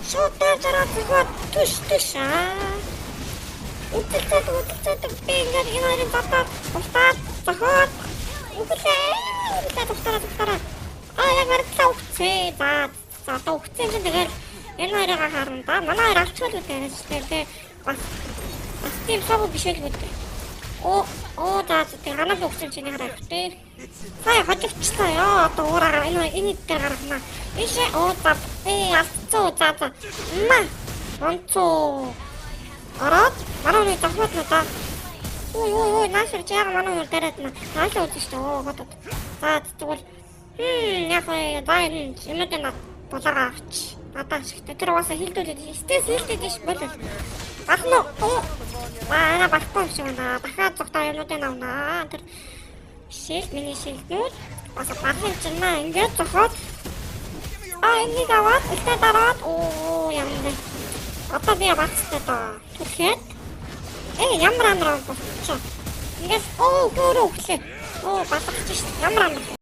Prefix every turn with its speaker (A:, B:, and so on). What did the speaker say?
A: Шууд дайраад зөхөд түш түш аа. Үдэлцээд үдэлцээд би ингээд энэ хоёрын задаад тустаад зохиод үгэлээ. Үгэлээ, тустаараа, тустаараа. Аа, яг барилаа, үгцээ. За за, одоо үгцэн чинь тэгэл энэ хоёрыг харна да. Манай хоёр алчвал үү дээ. Бас бас тийм сав биш л үү. Оо оо, за за, тэг ханаа үгцэн чинь харах тий. Сая хожигчлаа ёо, одоо уураа энэ энэ дээр гаргана. Ийшээ, оо за, би алдцоо, за за. Ма. Онцоо. Ороод манай хүний зохиод надаа. Ой ой ой, наашир чи яг манай хүн дараад на. Наашаа үзэн шүү дээ. Оо хотод. За, тэгвэл яг вэ, за, энэ юмнуудыг над булаагаа авч. Надаа ашигтай. Тэр угаасаа хилдүүлээд стес хилдээд ш болол. Бах нь оо. Аа, болохгүй юм шиг байна. Дахиад зогтоо юмнуудыг авнаа. Тэр shield, миний shield нүүд бас бахын чинь наа ингээд зохиод. Аа, энийг аваад үлдээ дараад, оо, ямар вэ? Одоо би бацтай доо. Түлхээд ямар амар болчихоо. Ингээд оо, өөрөө өглөө. Оо, балгаж шít. Ямар амар.